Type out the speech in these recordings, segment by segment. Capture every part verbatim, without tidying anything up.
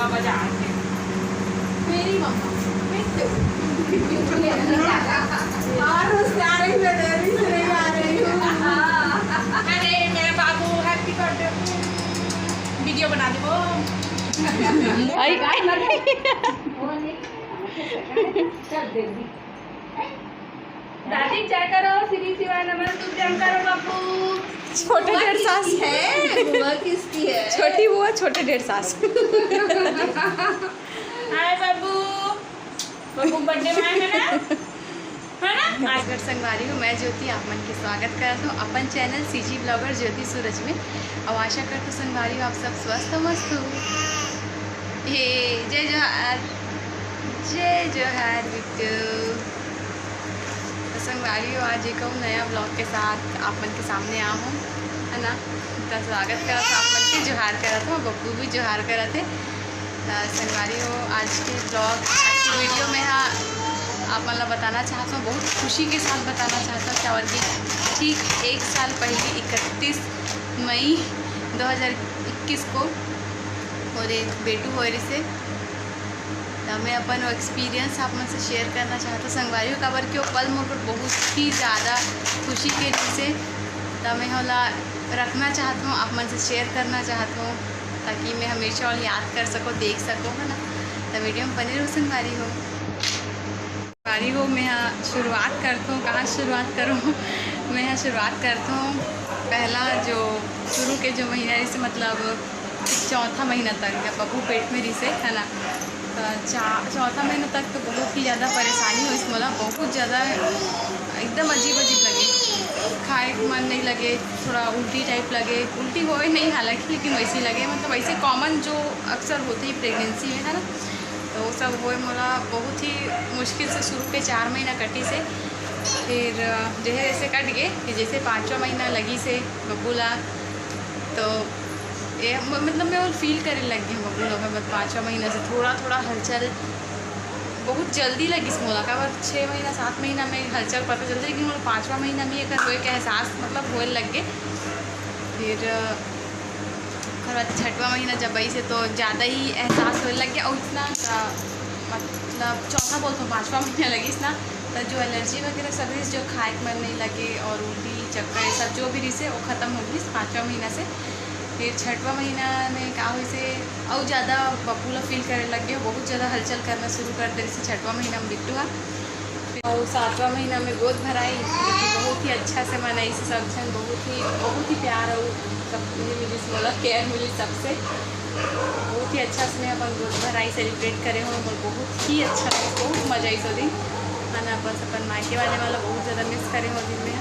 बजा के। मेरी मम्मा, मिट्टू। और उससे आ रही, मैं देरी से नहीं आ रही हूँ। अरे, मेरा बाबू, happy birthday। वीडियो बना दे वो। आई, आई। चल, दे दी। दादी, जय करो, श्री शिवाय नमः तुभ्यं करो, बाबू। छोटे बुआ डेढ़ सास। किसकी है? बुआ किसकी है? छोटी बुआ, छोटे डेढ़ सास। हाय बाबू। बाबू birthday में है ना? है ना? आज संगवारी हो, मैं ज्योति आप मन के स्वागत करत हूँ अपन चैनल सीजी ब्लॉगर ज्योति सूरज में। और आशा करत हूँ संगवारी हो, आप सब स्वस्थ और मस्त हो। हे, जय जोहार, जय जोहार बिट्टू। तो संगवारी हो, आज एक अउ नया ब्लॉग के साथ आप मन के सामने आ हूँ, है ना। तो स्वागत करत हूँ आप मन के, जोहार करत हूँ, बब्बू भी जोहार करत हे। तो संगवारी हो, आज के ब्लॉग, आज की वीडियो में हाँ आप मन ला बताना चाहत हूँ, बहुत खुशी के साथ बताना चाहत हूँ, काबर कि ठीक एक साल पहले इकतीस मई दो हज़ार इक्कीस को मोर एक बेटू होए रिसे। त मैं अपन वो एक्सपीरियंस आप मन से शेयर करना चाहत हूँ संगवारी हो, काबर कि वो पल मोर बर बहुत ही ज़्यादा खुशी के रिसे। त मैं ओला रखना चाहत हूँ, आप मन से शेयर करना चाहत हूँ, ताकि मैं हमेशा ओला याद कर सको, देख सको, है ना। त वीडियो में बने रहो संगवारी हो। संगवारी हो, मैं हा शुरुआत करत हूँ। कहाँ शुरुआत करूँ? मैं हा शुरुआत करत हूँ पहला जो शुरू के जो महीना रिसे, मतलब चौथा महीना तक जब बबू पेट में रिसे, है ना, तो चा-, चौथा महीना तक तो बहुत ही ज़्यादा परेशानी होइस मोला, बहुत ज़्यादा एकदम अजीब अजीब लगे, खाए के मन नहीं लगे, थोड़ा उल्टी टाइप लगे, उल्टी होए नहीं हालांकि, लेकिन वैसे ही लगे, मतलब वैसे कॉमन जो अक्सर होते ही प्रेगनेंसी में, है ना। तो वो सब होए मोला बहुत ही मुश्किल से शुरू के चार महीना कटिसे। फिर, अ, जैसे जैसे कट गए, फिर जैसे पाँचवा महीना लगिसे बबू ला, तो ये म-, मतलब मैं वो फील करे लग गई हूँ बबू ला। मैं पाँचवा महीना से थोड़ा थोड़ा हलचल बहुत जल्दी लगिस मोला, काबर छः महीना सात महीना में हलचल पता चलता, लेकिन मोला पाँचवा महीना में एकर होए के एहसास मतलब होए लग गए। फिर, अ, ओकर बाद छठवां महीना जब आइसे तो ज़्यादा ही एहसास होए लग गया। और इतना, अ, मतलब चौथा बोल तो पाँचवा महीना लगिस ना, तो जो एलर्जी वगैरह सब रहिस, जो खाए के मन नहीं लगे और उल्टी चक्कर, ये सब जो भी रहिसे, वो खत्म हो गइस पाँचवा महीना से। फिर छठवां महीना में का होइसे, और ज़्यादा बबू ला फील करे लग गए, बहुत ज़्यादा हलचल करना शुरू कर दे रहिसे छठवां महीना में बिट्टू हा। और सातवां महीना में गोद भराई, जो कि बहुत ही अच्छा से मनाइस सब झन, बहुत ही, बहुत ही प्यार और सब मिलिस मोला, केयर मिलिस सबसे। बहुत ही अच्छा से मैं अपन गोद भराई सेलिब्रेट करे हों, मोर बहुत ही अच्छा लगिस, बहुत मजा आइस ओ दिन। है ना, अपन अपन मायके वाले मन ला बहुत ज़्यादा मिस करे हों दिन में।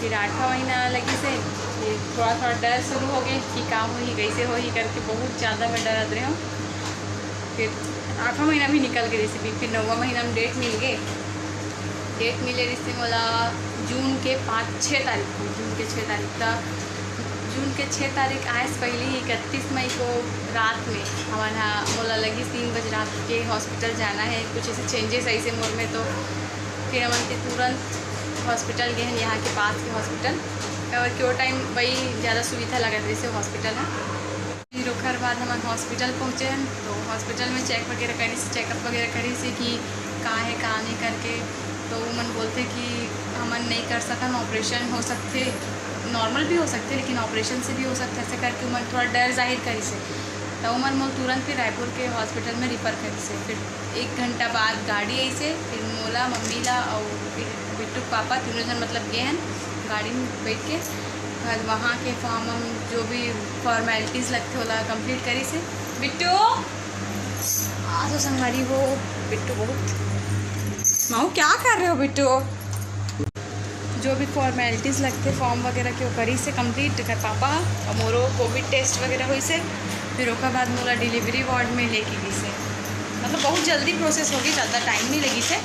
फिर आठवां महीना लगिसे, फिर थोड़ा थोड़ा डर शुरू हो गए कि का होही, कैसे होही करके बहुत ज़्यादा मैं डरत रहे हूँ। फिर आठवां महीना भी निकल के जैसे भी, फिर नौवां महीना में डेट मिल गए। डेट मिले रिसे मोला जून के पाँच छः तारीख को, जून के छः तारीख का, जून के छः तारीख आए से पहले ही इकतीस मई को रात में हमन हा, मोला लगिस तीन बजे रात के हॉस्पिटल जाना है, कुछ ऐसे चेंजेस ऐसे मोर में, तो फिर हमन के तुरंत हॉस्पिटल गए हैं, यहाँ के पास के हॉस्पिटल, और क्यों टाइम वही ज़्यादा सुविधा लगत रहिसे हॉस्पिटल है। फिर ओखर बाद हमन हॉस्पिटल पहुँचे हन, तो हॉस्पिटल में चेक वगैरह करिस, चेकअप वगैरह करिस कि का है, का नहीं करके। तो उमन बोलथे कि हमन नहीं कर सकन, ऑपरेशन हो सकथे, नॉर्मल भी हो सकथे, लेकिन ऑपरेशन से भी हो सकथे, ऐसे करके उमन थोड़ा डर जाहिर करिस। तो उमन मोला तुरंत फिर रायपुर के हॉस्पिटल में रिफर करिस। फिर एक घंटा बाद गाड़ी आइसे, फिर मोला, मम्मी ला और बिट्टू के पापा तीनों जन मतलब गए हन गाड़ी में बैठ के। फिर वहाँ के फॉर्म हम जो भी फॉर्मेलिटीज लगथे ओला कंप्लीट करिसे। बिट्टू, आ तो संगवारी हो, बिट्टू बहुत, माऊ क्या कर रहे हो बिट्टू? जो भी फॉर्मेलिटीज लगथे फॉर्म वगैरह के, वो करिसे कंप्लीट एकर पापा। और मोरो कोविड टेस्ट वगैरह होइसे, फिर ओकर बाद मोला डिलीवरी वार्ड में लेके गइसे। मतलब बहुत जल्दी प्रोसेस हो गई, ज़्यादा टाइम नहीं लगिसे।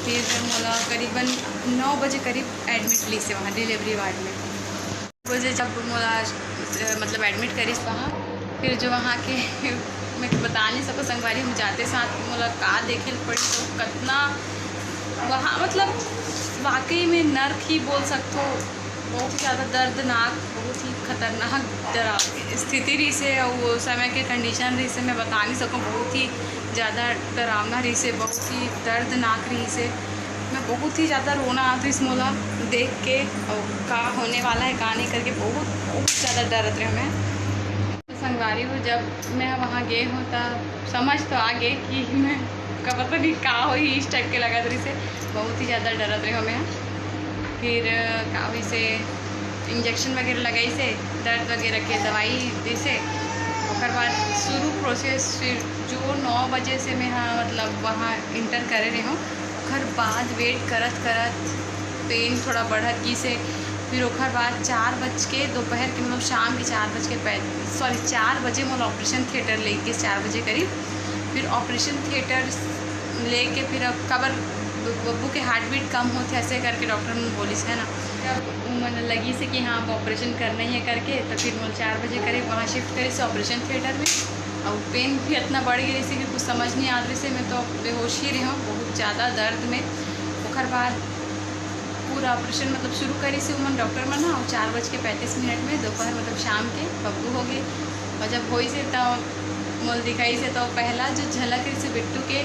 फिर मोला करीबन नौ बजे करीब एडमिट लिसे वहाँ डिलीवरी वार्ड में। बजे जब मोला, अ, मतलब एडमिट करिस वहाँ, फिर जो वहाँ के मैं बता नहीं सको संगवारी, हम जाते साथ मोला का देखे ल पड़ी, तो कतना वहाँ मतलब वाकई में नर्क ही बोल सकथो। बहुत ही ज़्यादा दर्दनाक, बहुत ही खतरनाक डरा-, स्थिति रहिसे, अउ वो समय के condition रहिसे, मैं बता नहीं सकूँ, बहुत ही ज़्यादा डरावना रहिसे, बहुत ही दर्दनाक रहिसे। मैं बहुत ही ज़्यादा रोना आत रहिस मोला देख के, अउ का होने वाला है, का नहीं करके बहुत, बहुत ज़्यादा डरत रहे मैं। तो संगवारी हो, जब मैं वहाँ गे हूँ, तब समझ तो आ गे कि मैं का पता नहीं का होही, इस type के लगत रहिसे, बहुत ही ज़्यादा डरत रहे मैं। फिर का होइसे, injection वगैरह लगाइसे, दर्द वगैरह के दवाई दिसे। ओकर बाद शुरू process, फिर जो नौ बजे से मैं हाँ, मतलब, वहाँ enter करे रहे हूँ, ओकर बाद wait करत करत pain थोड़ा बढ़त गिसे। फिर ओकर बाद चार बज के, दोपहर के, मतलब, शाम के चार बज के पै-, sorry, चार बजे मोला operation theatre ले गिस, चार बजे करीब। फिर operation theatre लेके फिर अब काबर बब्बू के heartbeat कम होथे, ऐसे करके डॉक्टर मन बोलिस, है ना। जब उमन लगिसे कि हाँ, अब operation करना ही है करके, तो फिर मोला चार बजे करीब वहाँ shift करिसे operation theatre में। और pain भी इतना बढ़ गिसे कि कुछ समझ नहीं आत रहिसे, मैं तो बेहोश ही रहे हूँ बहुत ज़्यादा दर्द में। ओकर बाद पूरा operation, मतलब, शुरू करिसे उमन डॉक्टर मन ह, और चार बज के पैंतीस मिनट में दोपहर, मतलब, शाम के बब्बू हो गे। और जब होइसे, तो मोल दिखाइसे, तो पहला जो झलक रहिसे बिट्टू के,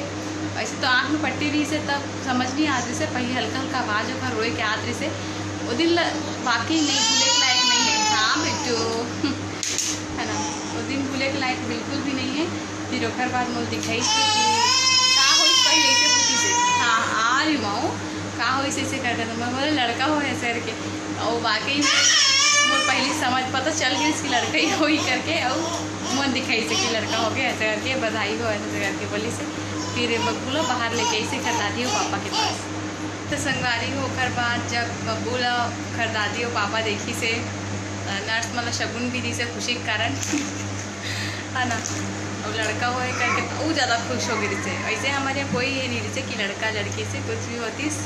वैसे तो आँख में पट्टी रहिसे, तब समझ नहीं आत रहिसे, पहले हल्का हल्का आवाज़ ओकर रोए के आत रहिसे। वो दिन ल-, वाकई नहीं भूले के लायक नहीं है। हाँ बिट्टू। है ना, वो दिन भूले के लायक बिल्कुल भी नहीं है। फिर ओकर बाद मोल दिखाइसे कि का होइस, पहले ऐसे पूछिसे, "हाँ, आ रही माँ, का होइस?" ऐसे करके तो मैं बोले, "लड़का हो है सर के।" और वाकई में मोर पहली समझ पता चल गई कि लड़का ही होई करके, और मोल दिखाइसे कि लड़का हो गया ऐसे करके, बधाई हो ऐसे करके बोलिसे। फिर बब्बू ला बाहर लेके आइसे खरदादी और पापा के पास। तो संगवारी हो, ओकर बाद जब बब्बू ला खरदादी और पापा देखिसे, अ, nurse मन ला शगुन भी दिसे खुशी के कारण। है ना, अब लड़का होए करके तो ऊ ज़्यादा खुश हो गए रहिसे। ऐसे हमारे यहाँ कोई ये नहीं रहिसे कि लड़का लड़की से कुछ भी होतिस,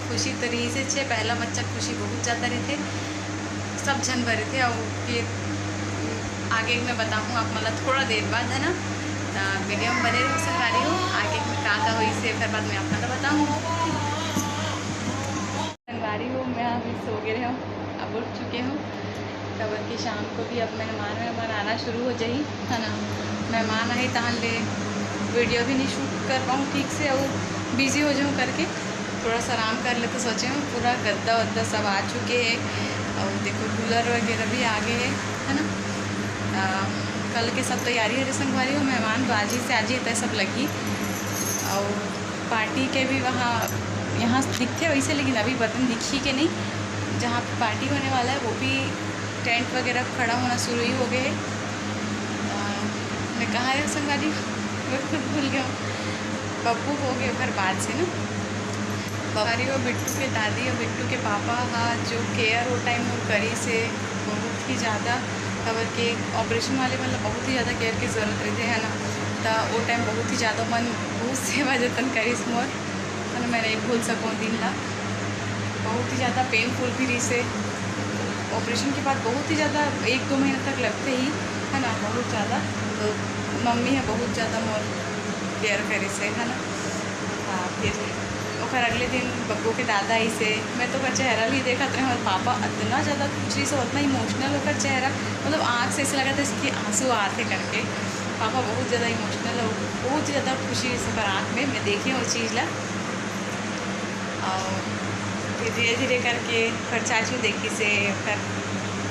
खुशी तो रहिसे छे, पहला बच्चा खुशी बहुत ज़्यादा रहिथे, सब झन भर रहिथे। और फिर आगे मैं बताऊँ आप, मतलब, थोड़ा देर बाद, है ना, तो video में बने रहो संगवारी हो। आगे में का का होइसे, फिर बाद में आप, मतलब, बताऊँ। संगवारी हो, मैं अभी सो गए हूँ, अब उठ चुके हूँ, काबर कि शाम को भी अब मेहमान, मेहमान आना शुरू हो जाही, है ना। मेहमान आही तहाँ ले video भी नहीं shoot कर पाऊँ ठीक से, और busy हो जाऊँ करके थोड़ा सा आराम कर लेते सोचे हूँ। पूरा गद्दा वद्दा सब आ चुके हैं, और देखो, cooler वगैरह भी आ गए हैं, है ना। आ, कल के सब तैयारी है रे संगवारी हो, मेहमान तो आज ही से, आज ही तय सब लगी। और party के भी वहाँ, यहाँ दिखते वैसे, लेकिन अभी बर्तन दिखी के नहीं, जहाँ पे party होने वाला है, वो भी tent वगैरह खड़ा होना शुरू ही हो गए है। अ, मैं कहाँ रहे संगवारी, मैं खुद भूल गया हूँ। बब्बू हो गए ओकर बाद से ना, बब्बारी और बिट्टू के दादी और बिट्टू के पापा हा जो care वो time वो करिसे बहुत ही ज़्यादा, काबर के operation वाले, मतलब, बहुत ही ज़्यादा care की ज़रूरत रहिथे, है ना। तो वो time बहुत ही ज़्यादा मन बहुत सेवा जतन करिस मोर, है ना, मैं नहीं भूल सकूँ दिन ला। बहुत ही ज़्यादा painful भी रहिसे। Operation के बाद बहुत ही ज़्यादा एक दो महीना तक लगते ही, है ना, बहुत ज़्यादा। तो मम्मी है बहुत ज़्यादा मोर care करिसे, है ना। हाँ, फिर ओकर अगले दिन बब्बू के दादा आइसे, मैं तो ओकर चेहरा ला ही देखत रहे, और पापा इतना ज़्यादा खुश रहिसे, उतना emotional ओकर चेहरा, मतलब, आँख से ऐसे लगत है कि आंसू आते करके। पापा बहुत ज़्यादा emotional और बहुत ज़्यादा खुशी रहिसे ओकर आँख में, मैं देखे वो चीज़ ला। और फिर धीरे धीरे करके ओकर चाचू देखिसे, फिर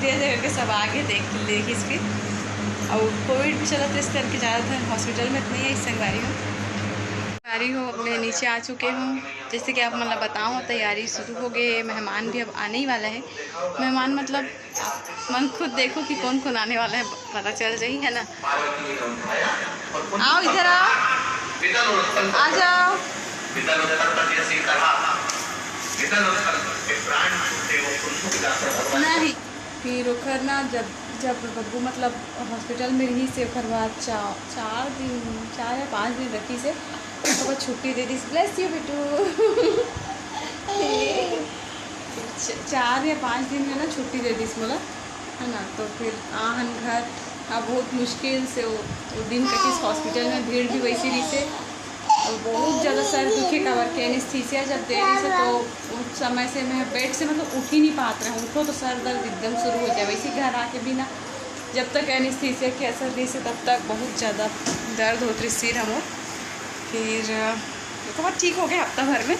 धीरे धीरे करके सब आगे देख, देखिस फिर। और Covid भी चलत रहिस करके ज़्यादातर hospital में तो नहीं आइस संगवारी हो। संगवारी हो, मैं नीचे आ चुके हूँ। जैसे कि आप मन ला बताऊँ, तैयारी शुरू हो गई है, मेहमान भी अब आने ही वाला है। मेहमान मतलब, आप मन खुद देखो कि कौन कौन आने वाला है, पता चल जाही, है ना। आओ, इधर आओ, आ जाओ। नहीं, फिर ओखर ना, जब, जब बब्बू, मतलब, hospital में रहिसे, ओखर बाद चा-, चार दिन, चार या पाँच दिन रखिसे, ओकर बाद छुट्टी दे दिस। Bless you, Bittu. च-, चार या पाँच दिन में ना छुट्टी दे दिस मोला, है ना। तो फिर आहन घर, अब बहुत मुश्किल से वो, वो दिन कटिस, hospital में भीड़ भी वैसी रहिसे। बहुत ज़्यादा सर दुखे, काबर के एनेस्थीसिया जब दे रहिस हे तो उस समय से मैं बेड से मतलब उठ ही नहीं पात रहे। उठो तो सर दर्द एकदम शुरू हो जाए। वैसे घर आके भी ना, जब तक एनेस्थीसिया के असर रहिस हे तब तक बहुत ज़्यादा दर्द होत रहिस सिर हमर। फिर एक बार ठीक हो गए हफ्ता भर में।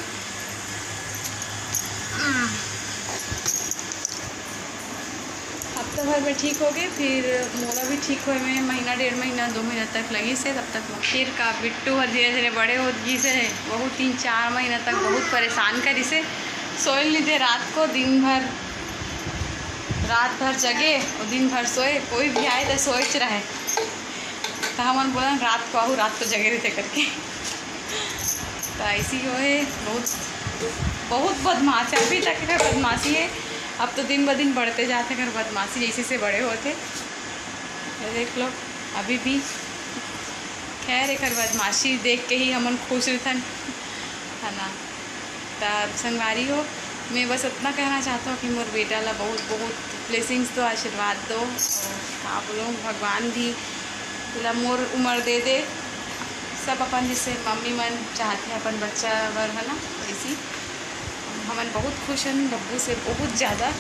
हफ्ता भर में ठीक हो गए, फिर मोला भी ठीक होए में महीना, डेढ़ महीना, दो महीना तक लगिस हे। तब तक फिर का बिट्टू ह धीरे धीरे बड़े होत गिस हे। बहुत तीन चार महीना तक बहुत परेशान करिस हे, सोए नहीं दे रात को, दिन भर, रात भर जगे और दिन भर सोए। कोई भी आए तो सोएच रहे। तो हमन बोलन रात को आहू, रात को जगे रहिथे करके। तो ऐसी होए, बहुत, बहुत बदमाश हे, अभी तक एकर बदमाशी हे। अब तो दिन ब दिन बढ़ते जात हे एकर बदमाशी, जैसे से बड़े होत हे। ये देख लो, अभी भी। खैर, एकर बदमाशी देख के ही हमन खुश रहिथन, है ना? त संगवारी हो, मैं बस इतना कहना चाहता हूँ कि मोर बेटा ला बहुत, बहुत blessings दो, आशीर्वाद दो। और का बोलूँ, भगवान भी ला मोर उम्र दे दे। सब अपन जैसे मम्मी मन चाहते हैं अपन बच्चा बर, है ना, वैसी हमन बहुत खुश हन बब्बू से, बहुत ज़्यादा।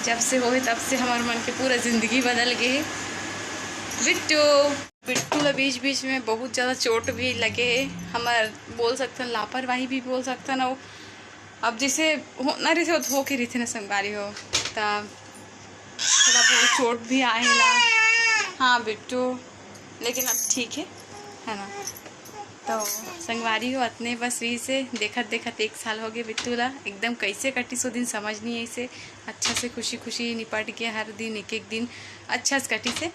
जब से होए तब से हमर मन के पूरा जिंदगी बदल गए हे। बिट्टू, बिट्टू ला बीच बीच में बहुत ज़्यादा चोट भी लगे हे, हमर बोल सकथन लापरवाही भी बोल सकथन। अउ अब जैसे होना रहिथे, वो तो होके रहिथे ना संगवारी हो, त थोड़ा बहुत चोट भी आए ला। हाँ बिट्टू, लेकिन अब ठीक है, है ना? तो संगवारी हो, अतने बस रहिस हे। देखत देखत एक साल हो गए बिट्टू ला। एकदम कैसे कटिस वो दिन समझ नहीं आइस हे। अच्छा से खुशी खुशी निपट के हर दिन एक एक दिन अच्छा से कटिस हे।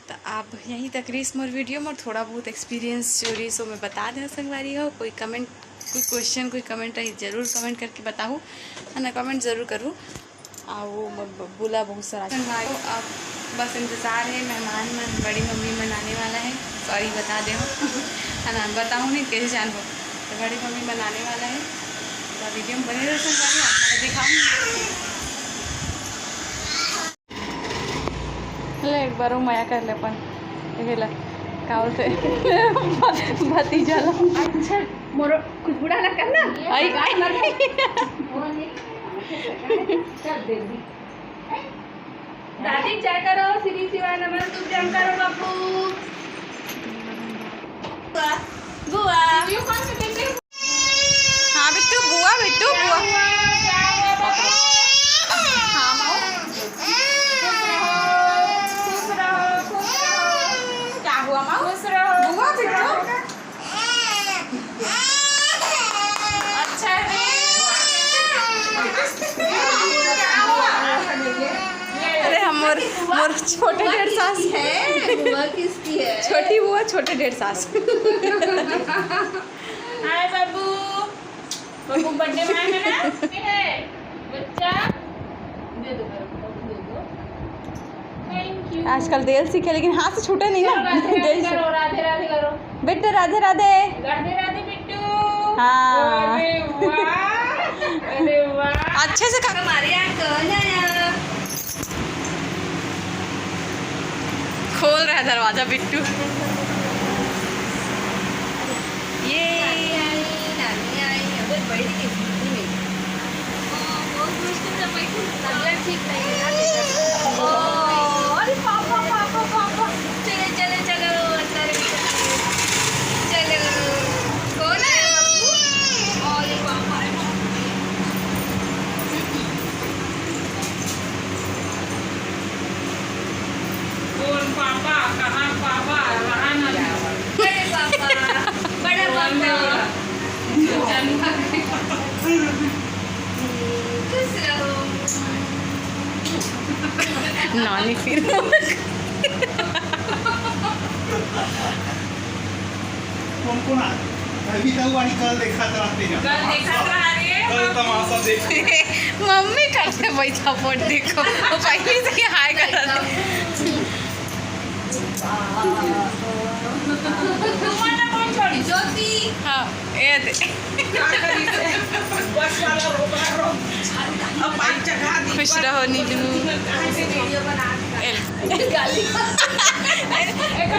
तो अब यहीं तक रहिस मोर वीडियो, मोर थोड़ा बहुत एक्सपीरियंस जो रहिस वो मैं बता देना संगवारी हो। कोई कमेंट, कोई क्वेश्चन, कोई कमेंट रही जरूर कमेंट करके बताहू, है ना? कमेंट जरूर करू। अउ मोर बब्बू ला बहुत सारा संगवारी हो। अब बस इंतजार है, मेहमान मन, बड़ी मम्मी मन आने वाला है। सॉरी, बता दे हो है ना, बताऊँ नहीं, कैसे जानबो। तो बड़ी मम्मी मन आने वाला है, तो वीडियो में बने रहो संगवारी, आपको दिखाऊंगी। ले, एक बार वो मया कर ले अपन, ये ले, का बोलते भतीजा ला। अच्छा, मोरो कुछ बुरा ना करना। आई, आई। चल दे दी। दादी जय करो, श्री शिवाय नमः तुभ्यं करो बापू। बुआ, बुआ। हाँ बिट्टू, बुआ, बिट्टू, बुआ। हाँ माँ। खुश रहो, खुश रहो, खुश रहो। क्या हुआ माँ? खुश रहो। बुआ बिट्टू। अच्छा है। अरे हम मोर, मोर छोटे डेढ़ सास। है, बुआ किसकी है? छोटी बुआ, छोटे डेढ़ सास। हाय बाबू। बाबू बर्थडे में आए हैं ना? ये है बच्चा। दे दो मेरे को, दे दो। Thank you. आजकल देर सीखे, लेकिन हाथ से छूटे नहीं ना। चलो, राधे राधे करो, राधे राधे करो। बेटा, राधे राधे। राधे राधे बिट्टू। हाँ। अरे वाह, अरे वाह। अच्छे से कर। हमारे यहाँ कौन आया? खोल रहा है दरवाजा बिट्टू। ये नानी आई, नानी आई, अबे बड़ी किस्मत थी मेरी। बहुत मुश्किल से बैठी हूँ। तबीयत ठीक नहीं है ना, बेटा। ओ, अरे पापा, पापा, पापा। चलो, चलो, चलो, अंदर चलो। चलो। कौन आया बाबू? अरे पापा। कौन पापा? कहाँ पापा? रहा ना। बड़े पापा, बड़ा पापा। खुश रहो। नानी फिर। कौन कौन आ? अभी तो वाली कल देखा था, रात में कल देखा था रे। कल तमाशा देखे। मम्मी करते बैठा पोट देखो, वो पहले से ही हाय करते। तुम्हारा कौन छोड़ी? ज्योति। हाँ, ये दे। बस वाला रोक रहा, रोक। अब पाँच जगह दी। खुश रहो नीलू। कहाँ से वीडियो बना? एल। गाली।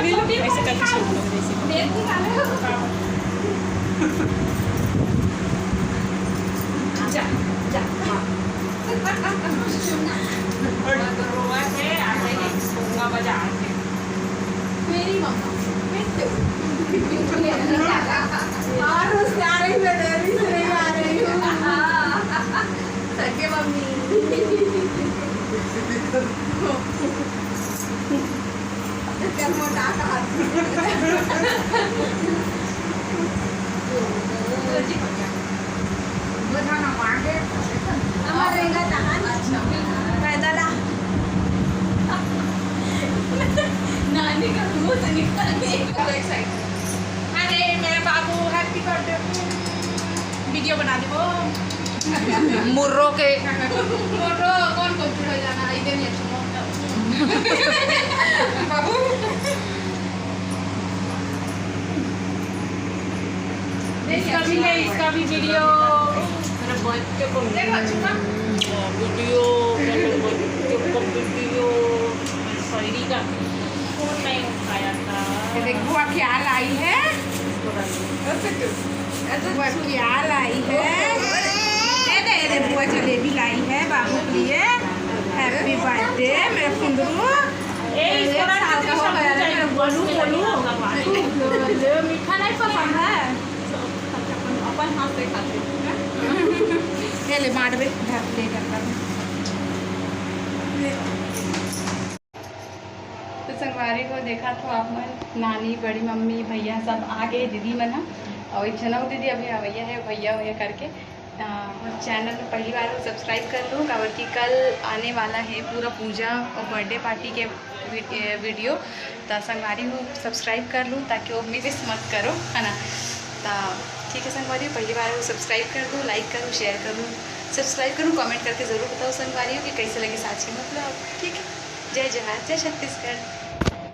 नीलू, ऐसे करके शुरू करो, ऐसे। देख के गाली। जा, जा, हाँ। रोवा थे, आ जाइए, गंगा बाजार के। मेरी मम्मा, मिट्टू। और उससे आ रही, मैं डेयरी से नहीं आ रही हूँ। सगे मम्मी। पैदल आ। नानी का मुंह से निकल गई। अरे मैं बाबू, हैप्पी बर्थडे। वीडियो बना दे वो। मुर्रो के। मुर्रो कौन कौन चुड़ा जाना है, इधर नहीं अच्छा। बाबू। इसका भी ले, इसका भी वीडियो। मेरे बच्चे को देखो, अच्छी ना? वीडियो, मेरे बच्चे को वीडियो, मेरी शायरी का फोन नहीं उठाया था। ये देख, बुआ क्या लाई है? इसको रख दो। बुआ क्या लाई है? ये दे, ये दे, बुआ जलेबी लाई है बाबू के लिए। हैप्पी बर्थडे मेरे फुंदरू। ए, इसको एक साल का हो गया रे, मेरे गोलू, गोलू। मीठा नहीं पसंद है। अपन हाथ से खाते हैं। ये ले, बांट दे, धर, ले, धर, धर। तो संगवारी हो, देखा तो आप मन, नानी, बड़ी मम्मी, भैया सब आ गए, दीदी मन ह। और एक जनऊ दीदी अभी अवैया है, भैया, भैया करके। अ, चैनल में पहली बार हो, सब्सक्राइब कर लूँ, काबर कि कल आने वाला है पूरा पूजा और बर्थडे पार्टी के वी-, ए, वीडियो। त संगवारी हो, सब्सक्राइब कर लूँ, ताकि वो मिस मत करो, है ना। त ठीक है संगवारी हो, पहली बार हो, सब्सक्राइब कर दो, लाइक करो, शेयर करो, सब्सक्राइब करो, कमेंट करके ज़रूर बताओ संगवारी हो कि कैसे लगे साँच के मतलब। ठीक है, जय जोहार, जय छत्तीसगढ़।